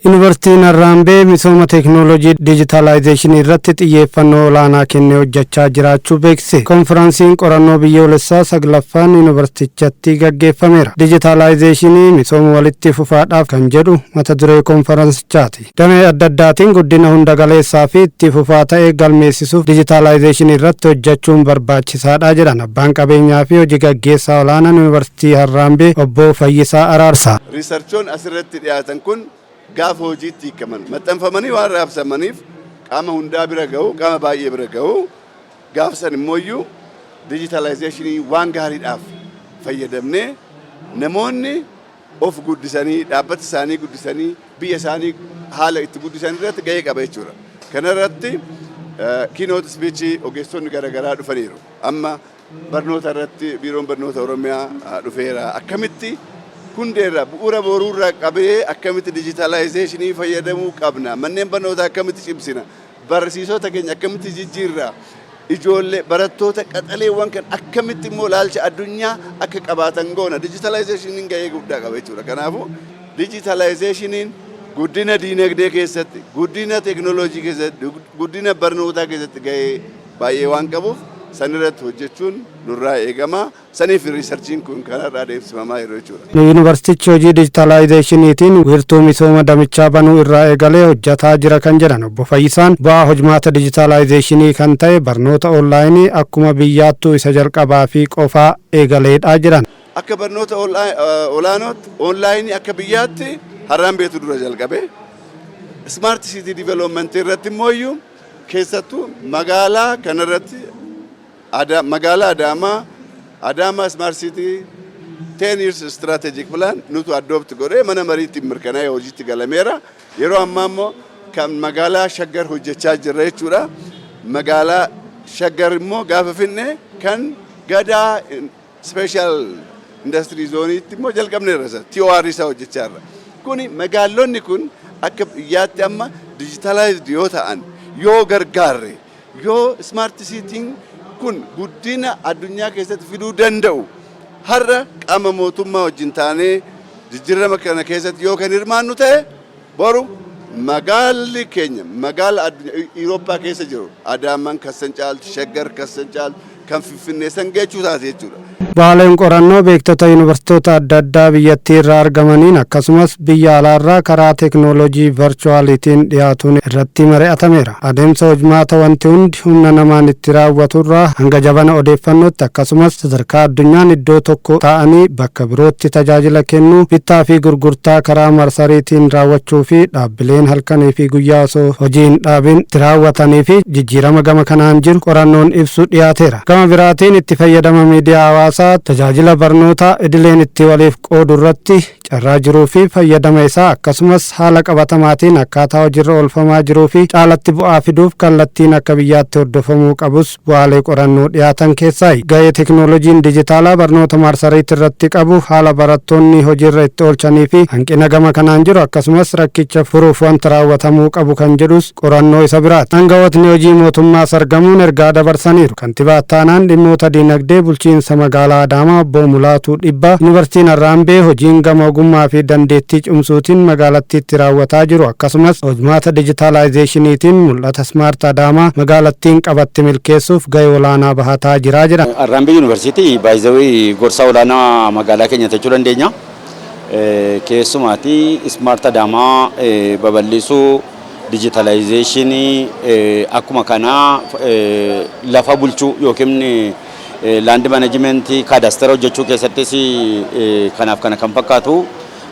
Yuunivarsiitiin Harraambee misooma teeknooloojii dijitaalaayizeeshinii irratti xiyyeeffannoo olaanaa kennee hojjechaa jiraachuu beeksise. Konfiraansiin qorannoo biyyoolessaa saglaffaan yuunivarsiitichatti gaggeeffameera. Dijitaalaayizeeshinii misooma walitti fufaadhaaf kan jedhu mata duree konfiraansichaati. Damee adda addaatiin guddina hunda galeessaa fi itti fufaa ta'e galmeessisuuf dijitaalaayizeeshinii irratti hojjechuun barbaachisaadha jedhan abbaan qabeenyaa fi hojii gaggeessaa olaanaan Yuunivarsiitii Harraambee, Obbo Fayyisaa Araarsaa. Researchoon asirratti dhiyaatan kun gaafa hojiitti hiikaman maxxanfamanii waan raabsamaniif qaama hundaa bira ga'u, qaama baay'ee bira ga'u. Gaafa san immoo dijitaalaayizeeshinii waan gaariidhaaf fayyadamnee namoonni of guddisanii, dhaabbata isaanii guddisanii, biyya isaanii haala itti guddisan irratti ga'ee qaba jechuudha. Kana irratti keynote speechii ogeessonni garaagaraa dhufaniiru. Amma barnoota irratti Biiroon Barnoota Oromiyaa dhufeera. Akkamitti hundeerraa, bu'uura boruurraa qabee akkamitti dijitaalaayizeeshinii fayyadamuu qabna? Manneen barnootaa akkamitti cimsina? Barsiisota keenya akkamitti jijjiirra? Ijoollee barattoota qaxaleewwan kan akkamitti immoo ilaalcha addunyaa akka qabaatan goona? Dijitaalaayizeeshiniin ga'ee guddaa qaba jechuudha. Kanaafuu dijitaalaayizeeshiniin guddina diinagdee keessatti, guddina teeknooloojii keessatti, guddina barnootaa keessatti ga'ee baay'ee waan qabuuf san irratti hojjechuun nurraa eegama. Saniif researchiin kun kanarraa adeemsifamaa jiru jechuudha. Yuunivarsiitichi hojii dijitaalaayizeeshiniitiin wiirtuu misooma damichaa banuu irraa eegalee hojjetaa jira kan jedhan Obbo Fayyisaan, bu'aa hojmaata dijitaalaayizeeshinii kan ta'e barnoota onlaayinii akkuma biyyaattuu isa jalqabaa fi qofaa eegaleedha jedhan. Akka barnoota olaanootti onlaayinii akka biyyaatti Harraambeetu dura jalqabe. Smart city development irratti immoo iyyuu keessattuu magaalaa kanarratti, magaalaa Adaamaa, Adaamaa Smart City 10 years strategic plan nutu adopt godhee mana mariitti mirkanaa'ee hojiitti galameera. Yeroo ammaa immoo kan magaalaa Shaggar hojjechaa jirra jechuudha. Magaalaa Shaggar immoo gaafa finne kan Gadaa Special Industry Zoneitti immoo jalqabneerra, isa TOR isaa hojjechaa jirra. Kuni magaalonni kun akka biyyaatti amma digitalized yoo ta'an, yoo gargaarre, yoo smart cityin kun guddina addunyaa keessatti fiduu danda'u, har'a qaama mootummaa wajjin taanee jijjiirama kana keessatti yoo kan hirmaannu ta'e, boru magaalli keenya magaala addunyaa Awurooppaa keessa jiru, Adaamaan kassan caaltu, Shaggar kassan caaltu, kan Finfinnee san geechuu taate jechuudha. Bu'aaleen qorannoo beektota yuunivarsiitota adda addaa biyyattii irraa argamaniin akkasumas biyya alaarraa karaa teeknooloojii virtualitiin dhiyaatuun irratti mari'atameera. Adeemsa hojmaata wanti hundi humna namaan itti raawwaturraa hanga jabana odeeffannootti, akkasumas sadarkaa addunyaan iddoo tokko ta'anii bakka birootti tajaajila kennuu, bittaa fi gurgurtaa karaa marsariitiin raawwachuu fi dhaabbileen halkanii fi guyyaa osoo hojii hin dhaabin itti raawwatanii fi jijjiirama gama kanaan jiru qorannoon ibsu dhiyaateera. Gama biraatiin itti fayyadama miidiyaa hawaasaa tajaajila barnootaa idileen itti waliif qoodu irratti carraa jiruu fi fayyadama isaa, akkasumas haala qabatamaatiin akkaataa hojiirra oolfamaa jiruu fi caalatti bu'aa fiduuf kallattiin akka biyyaatti hordofamuu qabus bu'aalee qorannoo dhiyaatan keessaayi. Ga'ee teeknooloojiin dijitaalaa barnoota marsariitii irratti qabu, haala barattoonni hojiirra itti oolchanii fi hanqina gama kanaan jiru, akkasumas rakkicha furuuf wanta raawwatamuu qabu kan jedhus qorannoo isa biraati. Aangawootni hojii mootummaas argamuun ergaa dabarsaniiru. Kantiibaa Ittaanaan dhimmoota diinagdee bulchiinsa magaalaa Adaamaa, Obbo Mulaatuu Dhibbaa, Yuunivarsiitiin Harraambee hojiin gama ogummaa fi dandeettii cimsuutiin magaalattiitti raawwataa jiru, akkasumas hojmaata dijitaalaayizeeshiniitiin mul'ata Smart Adaamaa magaalattiin qabatte milkeessuuf gahee olaanaa bahataa jira jedhan. Harraambee Yuunivarsiitii baay'izawii gorsaa olaanaa magaalaa keenya jechuu dandeenya. Keessumaati Smart Adaamaa babal'isuu, dijitaalaayizeeshinii, akkuma kanaa lafa bulchuu yookiin land managementii, kaadaastara hojjechuu keessattis kanaaf kana kan fakkaatu,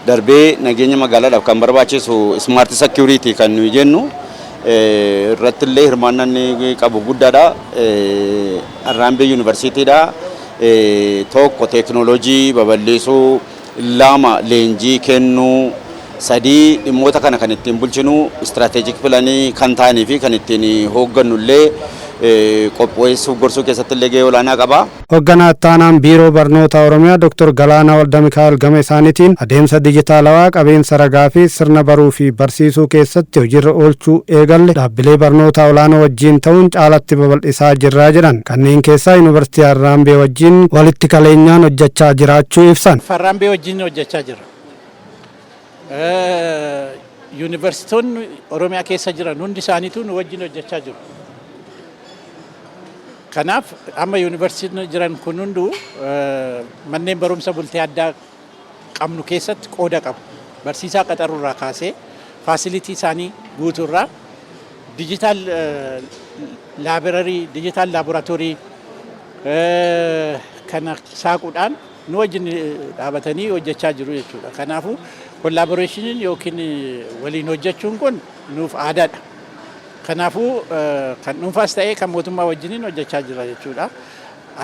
darbee nageenya magaalaadhaaf kan barbaachisu smart security kan nuyi jennu irratti illee hirmaannaan inni qabu guddaadha. Harraambee Yuunivarsiitiidha. Tokko teeknooloojii babal'isuu, lama leenjii kennuu, sadii dhimmoota kana kan ittiin bulchinu strategic planii kan ta'anii fi kan ittiin hooggannu illee Qopheessuuf gorsuu keessatti illee gahee olaanaa qaba. Hoogganaa ittaanaan Biiroo Barnoota Oromiyaa Dr. Galaanaa Waldamikaa'el gama isaaniitiin adeemsa dijitaalawaa qabeensa ragaa fi sirna baruu fi barsiisuu keessatti hojiirra oolchuu eegalle dhaabbilee barnoota olaanoo wajjin ta'uun caalatti babal'isaa jirraa jedhan. Kanneen keessaa Yuunivarsiitii Harraambee wajjin walitti qaleenyaan hojjechaa jiraachuu ibsan. Harraambee wajjin hojjechaa jirra. Yuunivarsiitonni Oromiyaa keessa jiran hundi isaaniitu nu wajjin hojjechaa jiru. Kanaaf amma yuunivarsiitiin jiran kun hunduu manneen barumsa bultii addaa qabnu keessatti qooda qabu. Barsiisaa qaxaruurraa kaasee, facility isaanii guutuurraa, digital library, digital laboratory kana saaquudhaan nu wajjin dhaabatanii hojjechaa jiru jechuudha. Kanaafuu collaborationiin yookiin waliin hojjechuun kun nuuf aadaadha. Kanaafuu kan dhuunfaas ta'ee kan mootummaa wajjiniin hojjechaa jira jechuudha.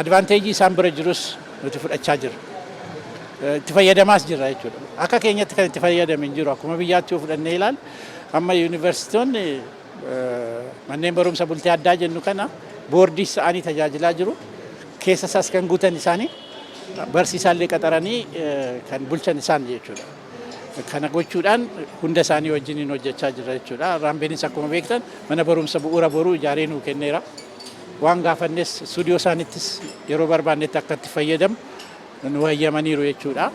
Advantage isaan bira jirus nuti fudhachaa jirra. Itti fayyadamaas jirra jechuudha. Akka keenyatti kan itti fayyadame hin jiru. Akkuma biyyaatti yoo fudhannee ilaal, amma yuunivarsiitonni manneen barumsa bultii addaa jennu kana boordii isaanii tajaajilaa jiru. Keessa isaas kan guutan isaanii, barsiisaallee qaxaranii kan bulchan isaan jechuudha. Kana gochuudhaan hunda isaanii wajjiniin hojjechaa jira jechuudha. Harraambeenis akkuma beektan mana barumsa bu'uura boruu ijaaree nuu kenneera. Waan gaafannes stuudiyoo isaaniittis yeroo barbaannetti akka itti fayyadamu nu hayyamaniiru jechuudha.